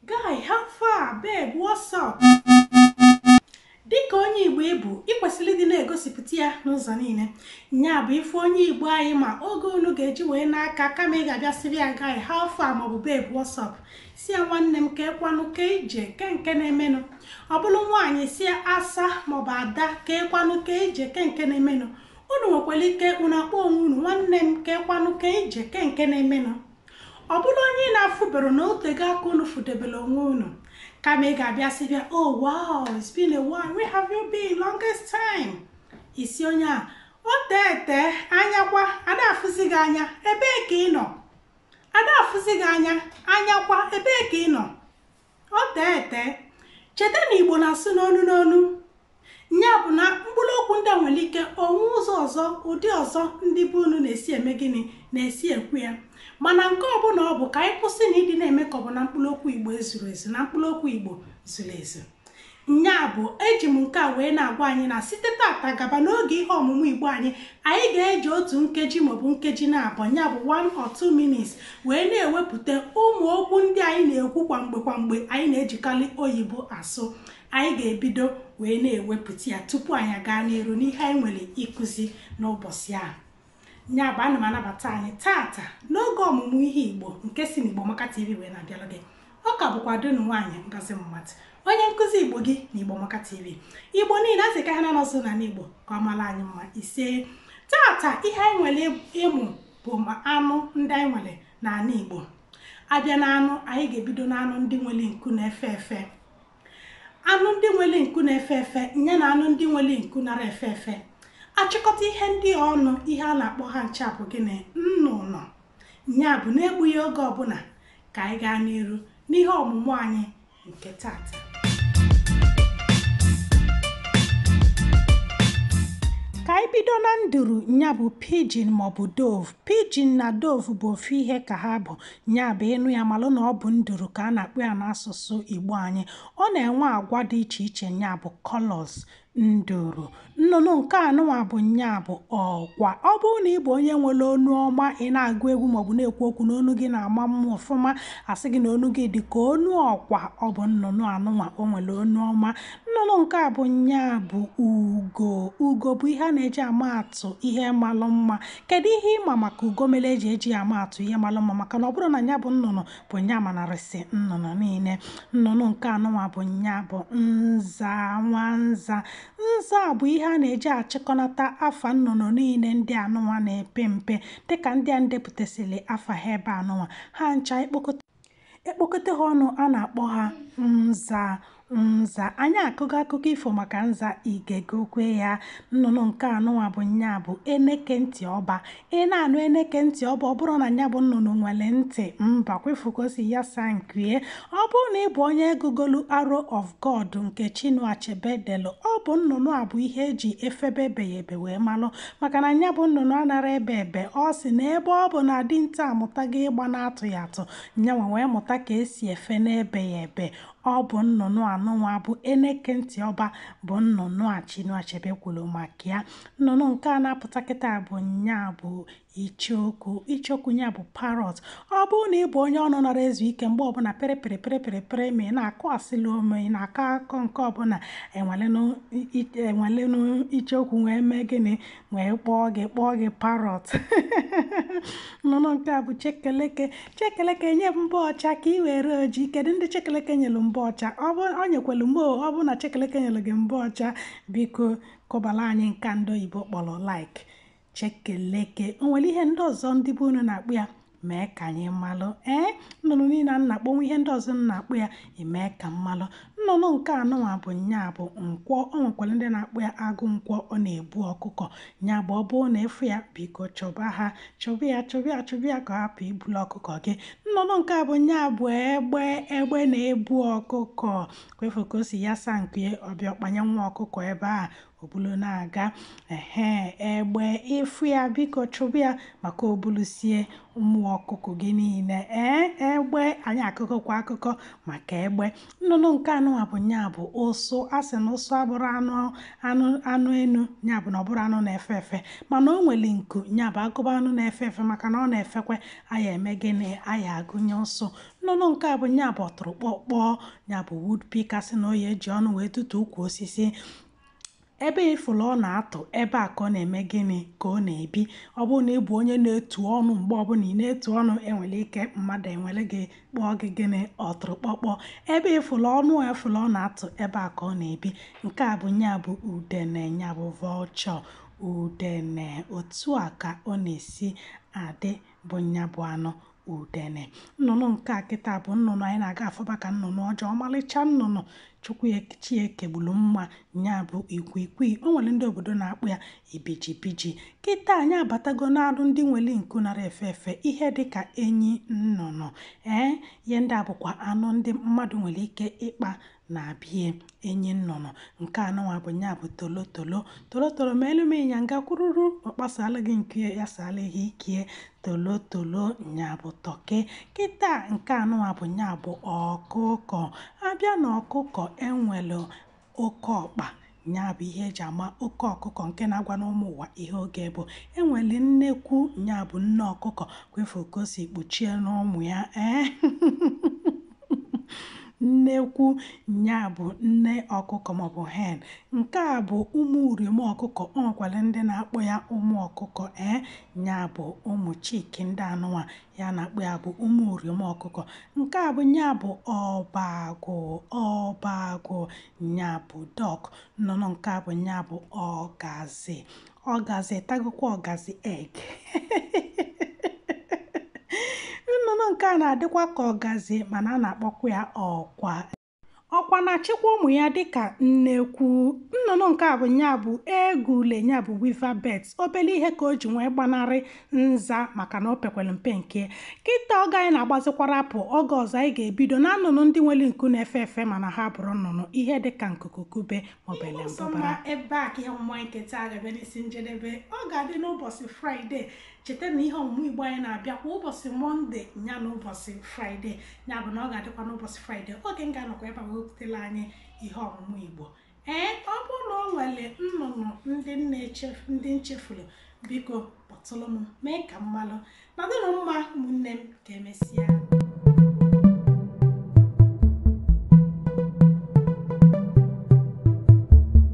Guy, how far? Babe, what's up? Dịka onye Igbo ịbụ, ị kwesịrị ịdị na-egosipụta ya n'ụzọ niile. Nya bụ ife onye Igbo anyị ma oge unu ga-eji wee n'aka, kama ị ga-abịa sịrị ya guy, how far maọbụ babe, what's up, si ya nwanne m ka ekwanụ ka ije ke nke na-emenụ. Ọ bụrụ nwaanyị, si ya asa maọbụ ada ka ekwanụ ka ije ke nke na-emenụ. Unu nwekwara ike unu akpọ onwe unu nwanne m ka ekwanụ ka ije ke nke na-emenụ. Ọ bụrụ onye ị na-afụbere na otego aka unu fụdebere onwe unu, kama ị ga-abịa sị bịa, oh wow, it's been a while, where have you been, longest time, isi onye a o tee ete anyakwa ada afụzi gị anya, ebee ka ị nọ? Ada afụzi gị anya, anyakwa ebee ka ị nọ? O tee ete. Cheta na Igbo na-asụ n'onu n'onu. Nya bụ na mkpụrụ okwu ndị a nwere ike onwe ụzọ ọzọ, ụdị ọzọ ndị be unu na-esi eme gịnị, na-esi ekwu ya. Mana nke ọbụla ọ bụ, ka anyị kwụsị na ịdị na-eme ka ọ bụ na mkpụrụ okwu Igbo ezuru ezu, na mkpụrụ okwu Igbo zuru ezu. Nya bụ eji m nke a wee na-agwa anyị na site tata gaba n'oge ihe ọmụmụ Igbo anyị, anyị ga-eji otu nkeji maọbụ nkeji na-abụọ, nya bụ 1 or 2 minutes, wee na-ewepụta ụmụ okwu ndị anyị na-ekwu kwa mgbe kwa mgbe anyị na-ejikarị oyibo asụ. Anyị ga-ebido wee na-ewepụta ya tupu anyị aga n'iru n'ihe anyị nwere ịkụzi n'ụbọchị ahụ. Nya bụ ana m anabata anyị tata n'oge ọmụmụ ihe Igbo nke si n'Igbo Amaka TV wee na-abịara gị. Ọ ka bụkwa donu nwaanyị Ngozi Mmadụ, onye nkụzi Igbo gị na Igbo Amaka TV. Igbo niile asị ka ha na-anọzụ n'ala Igbo ka ọ mara anyị mma. Ise. Tata ihe anyị nwere ịmụ bụ ma anụ ndị anyị nwere n'ala Igbo. Abịa na anụ, anyị ga-ebido n'anụ ndị nwere nku na-efe efe. Anụ ndị nwere nku na-efe efe nya na anụ ndị nwere nku nara efe efe. Achịkọta ihe ndị ọnụ, ihe a na-akpọ ha ncha bụ gịnị? Nnụnụ. Nya bụ na-egbughị oge ọbụla ka anyị gaa n'iru n'ihe ọmụmụ anyị nke tata. Ka anyị bido na nduru, nya bụ pigeon maọbụ dove. Pigeon na dove bụ ofu ihe ka ha bụ. Nya bụ ịnụ ya malụ na ọ bụ nduru ka a na-akpọ ya n'asụsụ Igbo anyị. Ọ na-enwe agwa dị iche iche, nya bụ colors nduru. Nnụnụ nke anụnwa bụ nya bụ ọkwa. Ọ bụrụ na ị bụ onye nwere onu ọma, ị na-agụ egwu maọbụ na-ekwu okwu na onu gị na-ama mma ọfụma, asị gị na onu gị dị ka onu ọkwa, ọ bụ nnụnụ anụnwa, o nwere onu ọma. Nnụnụ nke a bụ nya bụ ugo. Ugo bụ ihe a na-eji ama atụ ihe malụ mma. Kedu ihe ịma maka ugo mere eji eji ama atụ ihe malụ mma? Maka na ọ bụrụ na nya bụ nnụnụ bụ nya manarịsị nnụnụ niile. Nnụnụ nke anụnwa bụ nya bụ nza nwanza. Nza bụ ihe a na-eji achịkọnata afa nnụnụ niile ndị anụnwa na-epe mpe, dịka ndị a ndepụtasịrị afa ha ebe anụnwa. Ha ncha ekpokọta ha ọnụ, a na-akpọ ha nza nza. Anyị akụgo akụkọ ifo maka nza, igegokwe ya. Nnụnụ nke anụnwa bụ nya bụ eneke ntị ọba. Ị na-anụ eneke ntị ọba, ọ bụrụ na nya bụ nnụnụ nwere ntị mba kwefugosi ya sankwie. Ọ bụrụ na ị bụ onye gụgolu Arrow of God nke Chinua Achebe delu, ọ bụ nnụnụ a bụ ihe eji efebe ebeghị ebe wee malụ, maka na nya bụ nnụnụ anara ebe ebe. Ọ sị na ebe ọ bụ na dinta amụtago ịgba na-atụghị atụ, nyanwa wee mụta ka esi efe n'ebeghị ebe. Ọ bụ nnụnụ anụnwa bụ eneke ntị ọba bụ nnụnụ a Chinua Achebe kwuru maka ya. Nnụnụ nke a na-apụta kịta bụ nya bụ icheoku. Icheoku nya bụ parrot. Ọ bụrụ na ị bụ onye ọnụ nara ezu ike mgbe ọbụla, pịrị pịrị pịrị pịrị pịrị, ma ị na-akụ asịlị ome, ị na-akọ akụkọ nke ọbụla, enwelenụ icheokwu wee mee gịnị, wee kpọọ gị parrot. Nnụnụ nke a bụ chekeleke. Chekeleke nye mbọ ọcha ka ị were oji. Kedu ndị chekeleke nyelu mbọ ọcha? Ọ bụ ọ nyekwelu mbo. Ọ bụ na chekeleke nyelu gị mbọ ọcha, biko kọbala anyị nka ndị oyibo kpọrọ like. Chekeleke o nwere ihe ndị ọzọ ndị be unu na-akpụ ya, mee ka anyị malụ. Ee, nnụnụ niile a na-akpọ nwa ihe ndị ọzọ m na-akpụ ya, emee ka mmalụ. Nnụnụ nke anụnwa bụ nya bụ nkwọ. O nwekwara ndị na-akpụ ya agụ nkwọ. Ọ na-ebu ọkụkọ. Nya bụ ọ bụrụ na ịfụ ya, biko chọba ha, chọba ya, chọba ya, chọba ya ka ọ hapụ ibulu ọkụkọ gị. Nnụnụ nke a bụ nya bụ egbe. Egbe na-ebu ọkụkọ kwefu ka o si ya sa nke ọbịa ọkpanye nwa ọkụkọ ebe a obulu na-aga. Ehe, egbe ịfụ ya, biko chụba ya maka obulusie ụmụ ọkụkọ gị niile. Ee, egbe anyị akụkọkwa akụkọ maka egbe. Nnụnụ nke anụnwa anụnwa bụ nya bụ ụsụ. A sị na ụsụ abụrụ anụ enu, nya bụ na ọ bụrụ anụ na-efe efe, mana o nwere nku, nya bụ agụba anụ na-efe efe, maka na ọ na-efekwe aya eme gịnị, aya agụnye ụsụ. Nnụnụ nke a bụ nya bụ ọtụrụkpọkpọ, nya bụ woodpecker, sị na oyi eji ọnụ wee tụtụ ukwu osisi. Ebe ifụlụ ọ na-atụ, ebe a ka ọ na-eme gịnị, ka ọ na-ebi. Ọ bụrụ na ị bụ onye na-etu ọnụ, mgbe ọbụla ị na-etu ọnụ, enwere ike mmadụ enwere gị kpọọ gị gịnị, ọtụrụkpọkpọ. Ebe ifụlụ ọnụ efụlụ ọ na-atụ, ebe a ka ọ na-ebi. Nke a bụ nya bụ udene, nya bụ vulture udene. Otu a ka ọ na-esi adị bụ nya bụ anụ udene. Nnụnụ nke a kịta bụ nnụnụ anyị na-aga afụba ka nnụnụ ọjọọ, ọmalịcha nnụnụ chukwu chi ekegbulu mma, nya bụ ikwikwii. O nwere ndị obodo na-akpụ ya ibijibiji. Kịta anyị abatago n'anụ ndị nwere nku nara efe efe, ihe dịka enyi nnụnụ. Ee, ihe ndị a bụkwa anụ ndị mmadụ nwere ike ịkpa na-abịa. Enyi nnụnụ nke anụnwa bụ nya bụ tolotolo. Tolotolo ma elu m ịnyanga kwururu, ọ kpasala gị nke ya sala ihe ikie. Tolotolo nya bụ tọke. Kịta nke anụnwa bụ nya bụ ọkụkọ. Abịa na ọkụkọ, enwere oke ọkpa, nya bụ ihe eji ama oke ọkụkọ nke na-agwa n'ụmụ ụwa ihe oge bụ. Enwere nnekwu, nya bụ nne ọkụkọ, kwefu ka o si kpuchie n'ụmụ ya. Ee, nnekwu nya bụ nne ọkụkọ maọbụ hen. Nke a bụ ụmụ uriom ọkụkọ. O nwekwara ndị na-akpọ ya ụmụ ọkụkọ. Ee, nya bụ ụmụ chiki ndị anụnwa ya na-akpọ ya bụ ụmụ uriom ọkụkọ. Nke a bụ nya bụ ọbagwụ, ọbagwụ nya bụ dọk. Nnụnụ nke a bụ nya bụ ọgazi. Ọgazi tagokwa ọgazi egg. Nnụnụ nke a na-adịkwa ka ọgazi, mana a na-akpọkwa ya ọkwa. Ọkwa na-achịkwa ụmụ ya dịka nnekwu. Nnụnụ nke a bụ nya bụ egule, nya bụ weaver birds. Obele ihe ka o ji nwee gbanarị nza maka na o pekwere mpe nke. Kịta oge anyị na-agbazikwara apụ, oge ọzọ anyị ga-ebido na nnụnụ ndị nwere nku na-efe efe mana ha bụrụ nnụnụ, ihe dịka nkuku kube maọbụ ele mbụbara. Ebe a ka ihe ọmụmụ anyị nketa ga-abịa n'isi njedebe. Ọ ga-adị n'ụbọchị Fraịde. Cheta na ihe ọmụmụ Igbo anyị na-abịa kwa ụbọchị Mọnde ya na ụbọchị Fraịde, ya bụ na ọ ga-adịkwa n'ụbọchị Fraịde. Oge m ga-anọkwa ebe a wepụtala anyị ihe ọmụmụ Igbo. Ee, ọ bụrụ na o nwere nnụnụ ndị nchefuru, biko kpọtụrụ m mee ka m malụ. Nọdụnụ mma ụmụnne m, ka emesịa.